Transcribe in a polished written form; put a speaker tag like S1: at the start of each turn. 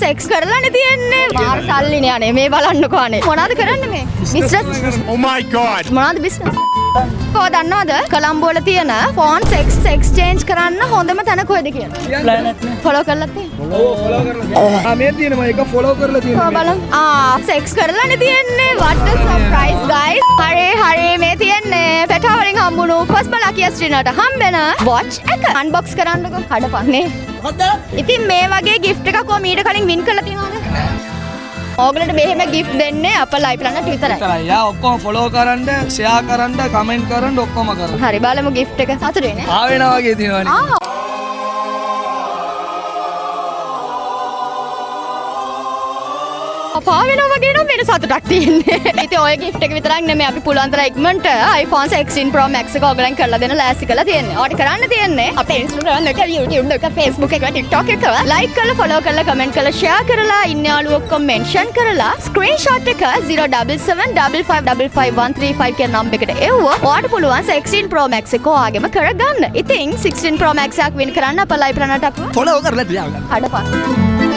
S1: Sex කරලානේ තියෙන්නේ. මාර සල්ලිනේ අනේ, මේ බලන්නකෝ අනේ. මොනවද කරන්නේ මේ? බිස්නස්.
S2: Oh my God.
S1: මොනවද බිස්නස්? කෝ දන්නවද කොළඹ වල තියෙන ෆෝන් සෙක්ස් එක්ස්චේන්ජ් කරන්න හොඳම තැන කොහෙද කියලා?
S3: ප්ලැනට් නේ.
S1: ෆලෝ කරලා තියෙන්නේ.
S4: ඔව්, ෆලෝ කරලා තියෙනවා. ආ, මේ තියෙනවා එක ෆලෝ කරලා
S1: කෝ
S4: තියෙනවා.
S1: බලමු. ආ, සෙක්ස් කරලානේ තියෙන්නේ. What a surprise, guys. හරි හරි, මේ තියෙන්නේ පෙටා වලින් හම්බුණු ෆස්ට් බලාකියස් ඩිනර්ට හම්බෙන වොච් එක. අන්බොක්ස් කරන්නකෝ. කඩපන් නේ. ඉතින් මේ වගේ ගිෆ්ට් එකක් ඔය මීට කලින් වින් කරලා තියෙනවද? ඕගලන්ට මෙහෙම ගිෆ්ට් දෙන්නේ අප ලයිව් ප්ලැනට් විතරයි.
S4: විතරයි. යා, ඔක්කොම ෆලෝ කරන්න, ෂෙයා කරන්න, කමෙන්ට් කරන්න, ඔක්කොම කරන්න.
S1: හරි, බලමු ගිෆ්ට් එක. සතුටුයි නේ?
S4: ආ වෙනවා වගේ තියෙනවනේ.
S1: ආ. පා වෙනවා වගේ නම් වෙන සතුටක් තියෙන්නේ. ඉතින් ඔය ගිෆ්ට් එක විතරක් නෙමෙයි, අපි පුළුවන් තරම් ඉක්මනට iPhone 16 Pro Max එක ඔයගලන් කරලා දෙන්න ලෑස්ති කරලා තියෙන්නේ. ඔයාලට කරන්න තියෙන්නේ අපේ Instagram එක, YouTube එක, Facebook එක, TikTok එක like කරලා, follow කරලා, comment කරලා, share කරලා, ඉන්න යාළුවෝ ඔක්කොම mention කරලා, screenshot එක 077555135 කියන නම්බර් එකට එව්වොත් ඔයාලට පුළුවන් 16 Pro Max එක ඔයාගෙම කරගන්න. ඉතින් 16 Pro Max එකක් වින් කරන්න අප ලයිව් ප්ලැනට් අපව
S4: ෆලෝ කරලා තියාගන්න.
S1: හඩපන්.